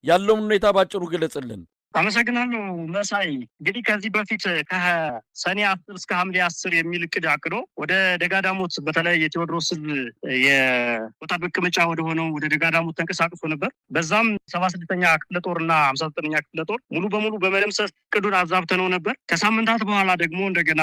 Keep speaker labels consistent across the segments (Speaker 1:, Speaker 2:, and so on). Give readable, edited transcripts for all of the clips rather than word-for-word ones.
Speaker 1: ያለውን ሁኔታ ባጭሩ ግለጽልን።
Speaker 2: አመሰግናለሁ መሳይ። እንግዲህ ከዚህ በፊት ከሰኔ 10 እስከ ሐምሌ 10 የሚል እቅድ አቅዶ ወደ ደጋዳሞት፣ በተለይ የቴዎድሮስ የቦታ መቀመጫ ወደሆነው ወደ ደጋዳሞት ተንቀሳቅሶ ነበር። በዛም 76ኛ ክፍለ ጦር እና 59ኛ ክፍለ ጦር ሙሉ በሙሉ በመደምሰስ እቅዱን አዛብተነው ነበር። ከሳምንታት በኋላ ደግሞ እንደገና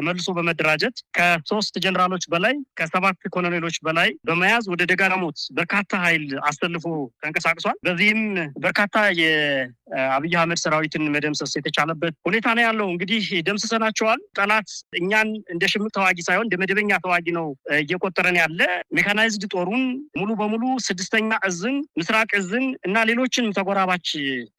Speaker 2: መልሶ በመደራጀት ከ3 ጀኔራሎች በላይ፣ ከ7 ኮሎኔሎች በላይ በመያዝ ወደ ደጋዳሞት በርካታ ኃይል አሰልፎ ተንቀሳቅሷል። በዚህም በርካታ የአብይ አህመድ ሰራዊትን መደምሰስ የተቻለበት ሁኔታ ነው ያለው። እንግዲህ ደምስሰናቸዋል። ጠላት እኛን እንደ ሽምቅ ተዋጊ ሳይሆን እንደ መደበኛ ተዋጊ ነው እየቆጠረን ያለ። ሜካናይዝድ ጦሩን ሙሉ በሙሉ 6ኛ እዝን፣ ምስራቅ እዝን እና ሌሎችን ተጎራባች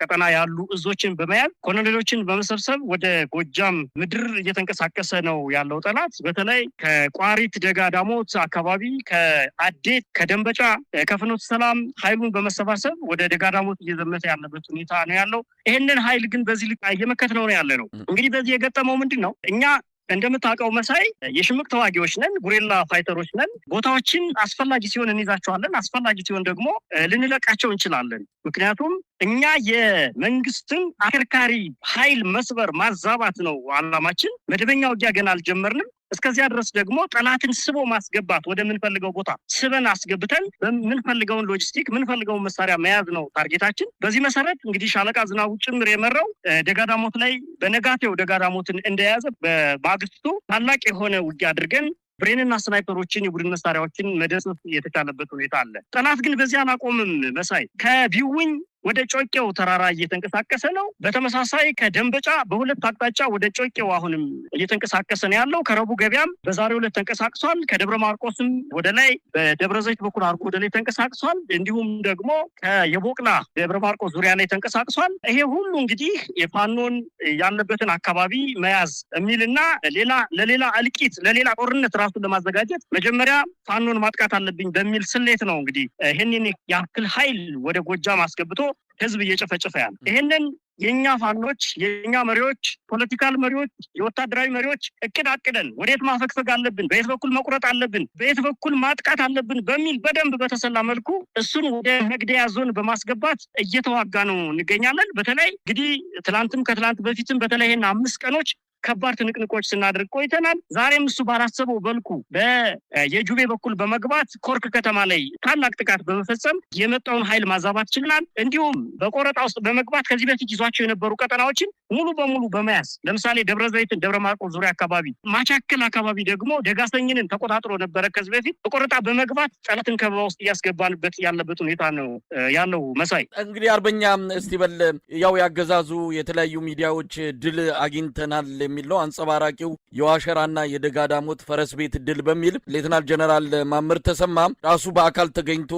Speaker 2: ቀጠና ያሉ እዞችን በመያዝ፣ ኮሎኔሎችን በመሰብሰብ ወደ ጎጃም ምድር እየተንቀሳቀሰ ነው ያለው ጠላት። በተለይ ከቋሪት ደጋ ዳሞት አካባቢ፣ ከአዴት፣ ከደንበጫ፣ ከፍኖተ ሰላም ኃይሉን በመሰባሰብ ወደ ደጋ ዳሞት እየዘመተ ያለበት ሁኔታ ነው ያለው። ይህንን ኃይል ግን በዚህ ልክ እየመከትነው ነው ያለ ነው። እንግዲህ በዚህ የገጠመው ምንድን ነው? እኛ እንደምታውቀው መሳይ የሽምቅ ተዋጊዎች ነን፣ guerrilla fighter ኦች ነን። ቦታዎችን አስፈላጊ ሲሆን እንይዛቸዋለን፣ አስፈላጊ ሲሆን ደግሞ ልንለቃቸው እንችላለን። ምክንያቱም እኛ የመንግስትን አከርካሪ ኃይል መስበር ማዛባት ነው አላማችን። መደበኛ ውጊያ ገና አልጀመርንም። እስከዚያ ድረስ ደግሞ ጠላትን ስቦ ማስገባት፣ ወደምንፈልገው ቦታ ስበን አስገብተን ምንፈልገውን ሎጂስቲክ፣ ምንፈልገውን መሳሪያ መያዝ ነው target ኣችን። በዚህ መሰረት እንግዲህ ሻለቃ ዝናቡ ጭምር የመራው ደጋዳሞት ላይ በነጋቴው ደጋዳሞትን እንደያዘ በማግስቱ ታላቅ የሆነ ውጊያ አድርገን ብሬንና ስናይፐሮችን፣ የቡድን መሳሪያዎችን መደምሰስ የተቻለበት ሁኔታ አለ። ጠላት ግን በዚህ አላቆምም መሳይ። ከቢውኝ ወደ ጮቄው ተራራ እየተንቀሳቀሰ ነው። በተመሳሳይ ከደንበጫ በሁለት አቅጣጫ ወደ ጮቄው አሁንም እየተንቀሳቀሰ ነው ያለው። ከረቡ ገበያም በዛሬው ዕለት ተንቀሳቅሷል። ከደብረ ማርቆስም ወደ ላይ በደብረ ዘይት በኩል አድርጎ ወደ ላይ ተንቀሳቅሷል። እንዲሁም ደግሞ ከየቦቅላ ደብረ ማርቆስ ዙሪያ ላይ ተንቀሳቅሷል። ይሄ ሁሉ እንግዲህ የፋኖን ያለበትን አካባቢ መያዝ የሚልና ሌላ ለሌላ እልቂት፣ ለሌላ ጦርነት ራሱን ለማዘጋጀት መጀመሪያ ፋኖን ማጥቃት አለብኝ በሚል ስሌት ነው እንግዲህ ይህንን ያክል ኃይል ወደ ጎጃም አስገብቶ ህዝብ እየጨፈጨፈ ያለ። ይህንን የእኛ ፋኖች፣ የእኛ መሪዎች፣ political መሪዎች፣ የወታደራዊ መሪዎች እቅድ አቅደን ወዴት ማፈግፈግ አለብን፣ በየት በኩል መቁረጥ አለብን፣ በየት በኩል ማጥቃት አለብን በሚል በደንብ በተሰላ መልኩ እሱን ወደ መግደያ ዞን በማስገባት እየተዋጋ ነው እንገኛለን። በተለይ እንግዲህ ትላንትም ከትላንት በፊትም በተለይ ይህን 5 ቀኖች ከባድ ትንቅንቆች ስናደርግ ቆይተናል። ዛሬም እሱ ባላሰበው በልኩ በየጁቤ በኩል በመግባት ኮርክ ከተማ ላይ ታላቅ ጥቃት በመፈጸም የመጣውን ኃይል ማዛባት ችለናል። እንዲሁም በቆረጣ ውስጥ በመግባት ከዚህ በፊት ይዟቸው የነበሩ ቀጠናዎችን ሙሉ በሙሉ በመያዝ፣ ለምሳሌ ደብረ ዘይትን፣ ደብረ ማርቆስ ዙሪያ አካባቢ፣ ማቻክል አካባቢ ደግሞ ደጋሰኝንን ተቆጣጥሮ ነበረ ከዚህ በፊት። በቆረጣ በመግባት ጠላትን ከበባ ውስጥ እያስገባንበት ያለበት ሁኔታ ነው ያለው መሳይ።
Speaker 1: እንግዲህ አርበኛ እስቲበል፣ ያው ያገዛዙ የተለያዩ ሚዲያዎች ድል አግኝተናል የሚል ነው። አንጸባራቂው የዋሸራና የደጋዳሞት ፈረስ ቤት ድል በሚል ሌተናል ጀነራል ማምር ተሰማ ራሱ በአካል ተገኝቶ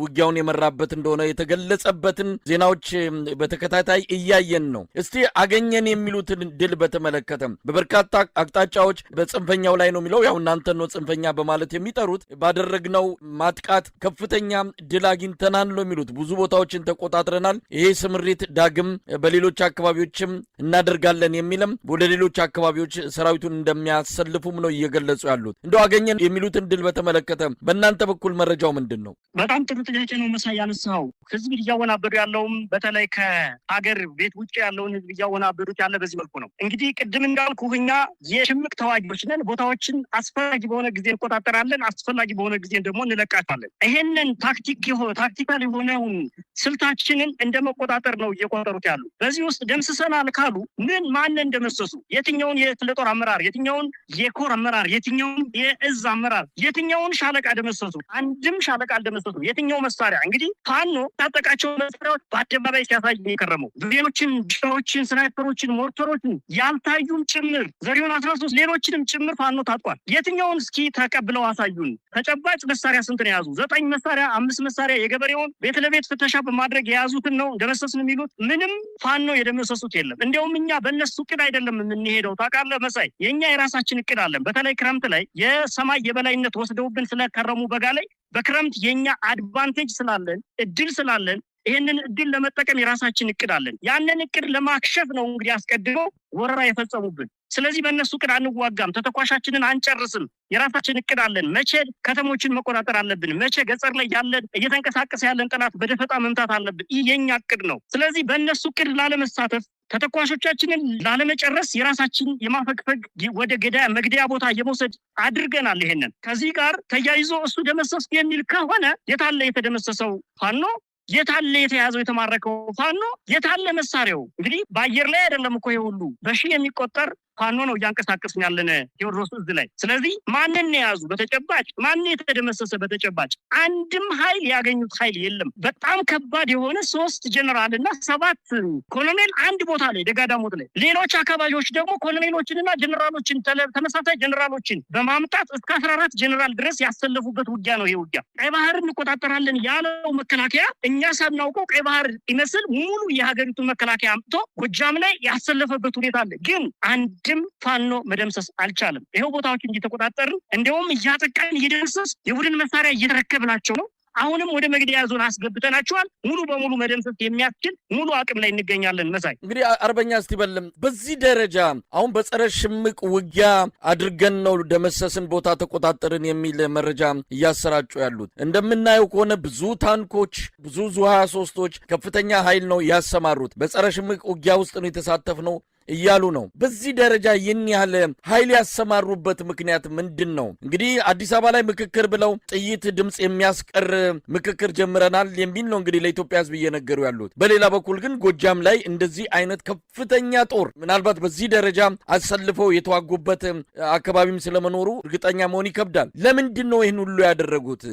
Speaker 1: ውጊያውን የመራበት እንደሆነ የተገለጸበትን ዜናዎች በተከታታይ እያየን ነው። እስቲ አገኘን የሚሉትን ድል በተመለከተ በበርካታ አቅጣጫዎች በጽንፈኛው ላይ ነው የሚለው፣ ያው እናንተ ነው ጽንፈኛ በማለት የሚጠሩት፣ ባደረግነው ማጥቃት ከፍተኛ ድል አግኝተናል ነው የሚሉት። ብዙ ቦታዎችን ተቆጣጥረናል። ይሄ ስምሪት ዳግም በሌሎች አካባቢዎችም እናደርጋለን የሚልም ወደ ሌሎች አካባቢዎች ሰራዊቱን እንደሚያሰልፉም ነው እየገለጹ ያሉት። እንደው አገኘን የሚሉትን ድል በተመለከተ በእናንተ በኩል መረጃው ምንድን ነው?
Speaker 2: በጣም ጥሩ ጥያቄ ነው መሳይ ያነሳው። ህዝብ እያወናበዱ ያለውም፣ በተለይ ከሀገር ቤት ውጭ ያለውን ህዝብ እያወናበዱት ያለ በዚህ መልኩ ነው። እንግዲህ ቅድም እንዳልኩ እኛ የሽምቅ ተዋጊዎች ነን። ቦታዎችን አስፈላጊ በሆነ ጊዜ እንቆጣጠራለን፣ አስፈላጊ በሆነ ጊዜ ደግሞ እንለቃቸዋለን። ይሄንን tactical የሆነውን ስልታችንን እንደ መቆጣጠር ነው እየቆጠሩት ያሉ። በዚህ ውስጥ ደምስሰናል ካሉ ምን ማንን እንደመሰሱ፣ የትኛውን የክፍለ ጦር አመራር፣ የትኛውን የኮር አመራር፣ የትኛውን የእዝ አመራር፣ የትኛውን ሻለቃ ደመሰሱ? አንድም ሻለቃ አልደመሰሱ። የትኛው መሳሪያ? እንግዲህ ፋኖ ታጠቃቸው መሳሪያዎች በአደባባይ ሲያሳይ የከረመው ብሬኖችን፣ ዲሽቃዎችን፣ ስናይፐሮችን፣ ሞርተሮችን፣ ያልታዩም ጭምር ዘሪሁን 13 ሌሎችንም ጭምር ፋኖ ታጥቋል። የትኛውን እስኪ ተቀብለው አሳዩን። ተጨባጭ መሳሪያ ስንት ነው የያዙ? 9 መሳሪያ፣ 5 መሳሪያ የገበሬውን ቤት ለቤት ፍተሻ በማድረግ የያዙትን ነው ደመሰስን የሚሉት። ምንም ፋኖ የደመሰሱት የለም። እንዲያውም እኛ በእነሱ እቅድ አይደለም የምንሄደው። ታውቃለህ መሳይ፣ የእኛ የራሳችን እቅድ አለን። በተለይ ክረምት ላይ የሰማይ የበላይነት ወስደውብን ስለከረሙ በጋ ላይ፣ በክረምት የኛ advantage ስላለን፣ እድል ስላለን ይህንን እድል ለመጠቀም የራሳችን እቅድ አለን። ያንን እቅድ ለማክሸፍ ነው እንግዲህ አስቀድመው ወረራ የፈጸሙብን። ስለዚህ በእነሱ እቅድ አንዋጋም፣ ተተኳሻችንን አንጨርስም። የራሳችን እቅድ አለን። መቼ ከተሞችን መቆጣጠር አለብን፣ መቼ ገጠር ላይ ያለን እየተንቀሳቀሰ ያለን ጠላት በደፈጣ መምታት አለብን። ይህ የኛ እቅድ ነው። ስለዚህ በእነሱ እቅድ ላለመሳተፍ፣ ተተኳሾቻችንን ላለመጨረስ የራሳችን የማፈግፈግ ወደ መግደያ ቦታ የመውሰድ አድርገናል። ይሄንን ከዚህ ጋር ተያይዞ እሱ ደመሰስኩ የሚል ከሆነ የታለ የተደመሰሰው ፋኖ? የታለ የተያዘው የተማረከው ፋኖ? የታለ መሳሪያው? እንግዲህ በአየር ላይ አይደለም እኮ ይሄ ሁሉ በሺህ የሚቆጠር ፋኖ ነው እያንቀሳቀስን ያለን ቴዎድሮስ እዝ ላይ። ስለዚህ ማንን የያዙ በተጨባጭ? ማን የተደመሰሰ በተጨባጭ? አንድም ኃይል ያገኙት ኃይል የለም። በጣም ከባድ የሆነ 3 ጀነራል እና 7 ኮሎኔል አንድ ቦታ ላይ ደጋዳሞት ላይ፣ ሌሎች አካባቢዎች ደግሞ ኮሎኔሎችንና ጀነራሎችን ተመሳሳይ ጀነራሎችን በማምጣት እስከ 14 ጀነራል ድረስ ያሰለፉበት ውጊያ ነው ይሄ ውጊያ። ቀይ ባህር እንቆጣጠራለን ያለው መከላከያ እኛ ሳናውቀው ቀይ ባህር ይመስል ሙሉ የሀገሪቱን መከላከያ አምጥቶ ጎጃም ላይ ያሰለፈበት ሁኔታ አለ። ግን አንድም ፋኖ መደምሰስ አልቻለም። ይኸው ቦታዎችን እየተቆጣጠርን እንደውም እያጠቃን እየደመሰስ የቡድን መሳሪያ እየተረከብናቸው ነው። አሁንም ወደ መግደያ ዞን አስገብተናቸዋል። ሙሉ በሙሉ መደምሰስ የሚያስችል ሙሉ አቅም ላይ እንገኛለን። መሳይ
Speaker 1: እንግዲህ አርበኛ እስቲበልም በዚህ ደረጃ አሁን በጸረ ሽምቅ ውጊያ አድርገን ነው ደመሰስን፣ ቦታ ተቆጣጠርን የሚል መረጃ እያሰራጩ ያሉት። እንደምናየው ከሆነ ብዙ ታንኮች፣ ብዙ ዙ 23ቶች ከፍተኛ ኃይል ነው ያሰማሩት። በጸረ ሽምቅ ውጊያ ውስጥ ነው የተሳተፍነው እያሉ ነው። በዚህ ደረጃ ይህን ያህል ኃይል ያሰማሩበት ምክንያት ምንድን ነው? እንግዲህ አዲስ አበባ ላይ ምክክር ብለው ጥይት ድምፅ የሚያስቀር ምክክር ጀምረናል የሚል ነው እንግዲህ ለኢትዮጵያ ሕዝብ እየነገሩ ያሉት። በሌላ በኩል ግን ጎጃም ላይ እንደዚህ አይነት ከፍተኛ ጦር ምናልባት በዚህ ደረጃ አሰልፈው የተዋጉበት አካባቢም ስለመኖሩ እርግጠኛ መሆን ይከብዳል። ለምንድን ነው ይህን ሁሉ ያደረጉት?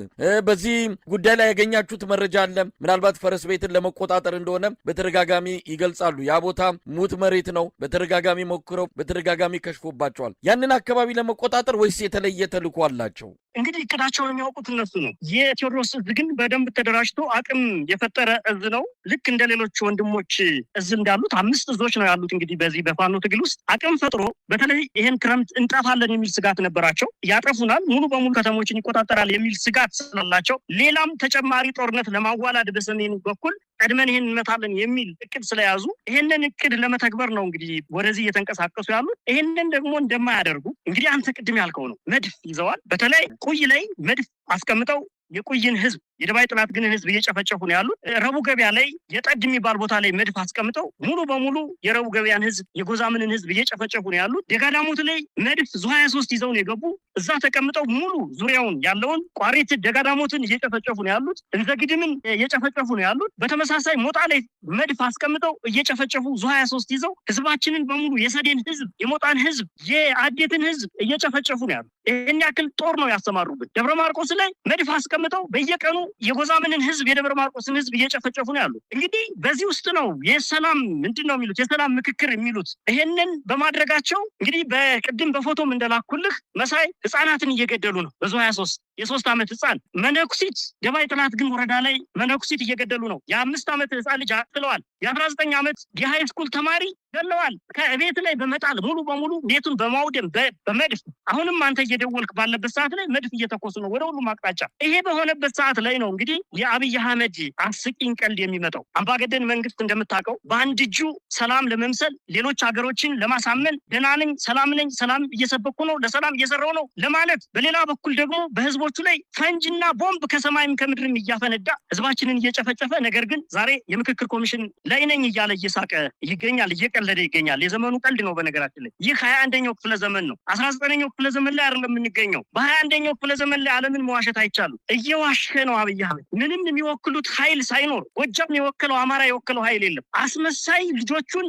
Speaker 1: በዚህ ጉዳይ ላይ ያገኛችሁት መረጃ አለ? ምናልባት ፈረስ ቤትን ለመቆጣጠር እንደሆነ በተደጋጋሚ ይገልጻሉ። ያ ቦታ ሙት መሬት ነው። በተደጋጋሚ ሞክረው በተደጋጋሚ ከሽፎባቸዋል። ያንን አካባቢ ለመቆጣጠር ወይስ የተለየ ተልዕኮ አላቸው?
Speaker 2: እንግዲህ እቅዳቸውን የሚያውቁት እነሱ ነው። የቴዎድሮስ እዝ ግን በደንብ ተደራጅቶ አቅም የፈጠረ እዝ ነው። ልክ እንደ ሌሎች ወንድሞች እዝ እንዳሉት 5 እዞች ነው ያሉት። እንግዲህ በዚህ በፋኖ ትግል ውስጥ አቅም ፈጥሮ በተለይ ይሄን ክረምት እንጠፋለን የሚል ስጋት ነበራቸው። ያጠፉናል፣ ሙሉ በሙሉ ከተሞችን ይቆጣጠራል የሚል ስጋት ስላላቸው ሌላም ተጨማሪ ጦርነት ለማዋላድ በሰሜኑ በኩል ቀድመን ይሄን እንመታለን የሚል እቅድ ስለያዙ ይሄንን እቅድ ለመተግበር ነው እንግዲህ ወደዚህ እየተንቀሳቀሱ ያሉት። ይሄንን ደግሞ እንደማያደርጉ እንግዲህ አንተ ቅድም ያልከው ነው። መድፍ ይዘዋል። በተለይ ቁይ ላይ መድፍ አስቀምጠው የቁይን ህዝብ የደባይ ጥላት ግን ህዝብ እየጨፈጨፉ ነው ያሉት። ረቡ ገበያ ላይ የጠድ የሚባል ቦታ ላይ መድፍ አስቀምጠው ሙሉ በሙሉ የረቡ ገበያን ህዝብ የጎዛምንን ህዝብ እየጨፈጨፉ ነው ያሉት። ደጋዳሞት ላይ መድፍ ዙ 23 ይዘው ነው የገቡ። እዛ ተቀምጠው ሙሉ ዙሪያውን ያለውን ቋሪት ደጋዳሞትን እየጨፈጨፉ ነው ያሉት። እንዘግድምን እየጨፈጨፉ ነው ያሉት። በተመሳሳይ ሞጣ ላይ መድፍ አስቀምጠው እየጨፈጨፉ ዙ 23 ይዘው ህዝባችንን በሙሉ የሰዴን ህዝብ፣ የሞጣን ህዝብ፣ የአዴትን ህዝብ እየጨፈጨፉ ነው ያሉት። ይሄን ያክል ጦር ነው ያሰማሩብን። ደብረ ማርቆስ ላይ መድፍ አስቀምጠው በየቀኑ የጎዛምንን ህዝብ የደብረ ማርቆስን ህዝብ እየጨፈጨፉ ነው ያሉት። እንግዲህ በዚህ ውስጥ ነው የሰላም ምንድነው የሚሉት የሰላም ምክክር የሚሉት። ይሄንን በማድረጋቸው እንግዲህ በቅድም በፎቶም እንደላኩልህ መሳይ ህፃናትን እየገደሉ ነው። በዙ 23 የሶስት አመት ህፃን መነኩሲት ደባይ ጥላት ግን ወረዳ ላይ መነኩሲት እየገደሉ ነው። የ5 አመት ህፃን ልጅ አጥለዋል። የ19 አመት የሃይ ስኩል ተማሪ ገለዋል። ከቤት ላይ በመጣል ሙሉ በሙሉ ቤቱን በማውደም በመድፍ አሁንም አንተ እየደወልክ ባለበት ሰዓት ላይ መድፍ እየተኮሱ ነው ወደ ሁሉም አቅጣጫ። ይሄ በሆነበት ሰዓት ላይ ነው እንግዲህ የአብይ አህመድ አስቂኝ ቀልድ የሚመጣው። አምባገነን መንግስት እንደምታውቀው በአንድ እጁ ሰላም ለመምሰል ሌሎች ሀገሮችን ለማሳመን ደህና ነኝ፣ ሰላም ነኝ፣ ሰላም እየሰበኩ ነው፣ ለሰላም እየሰራሁ ነው ለማለት፣ በሌላ በኩል ደግሞ በህዝቦቹ ላይ ፈንጅና ቦምብ ከሰማይም ከምድርም እያፈነዳ ህዝባችንን እየጨፈጨፈ፣ ነገር ግን ዛሬ የምክክር ኮሚሽን ላይ ነኝ እያለ እየሳቀ ይገኛል፣ እየቀለደ ይገኛል። የዘመኑ ቀልድ ነው። በነገራችን ላይ ይህ 21ኛው ክፍለ ዘመን ነው። 19ኛው ክፍለ ዘመን ላይ አይደለም የምንገኘው። በ21ኛው ክፍለ ዘመን ላይ ዓለምን መዋሸት አይቻልም። እየዋሸ ነው አብይ አህመድ። ምንም የሚወክሉት ኃይል ሳይኖር ጎጃም የወከለው አማራ የወከለው ኃይል የለም። አስመሳይ ልጆቹን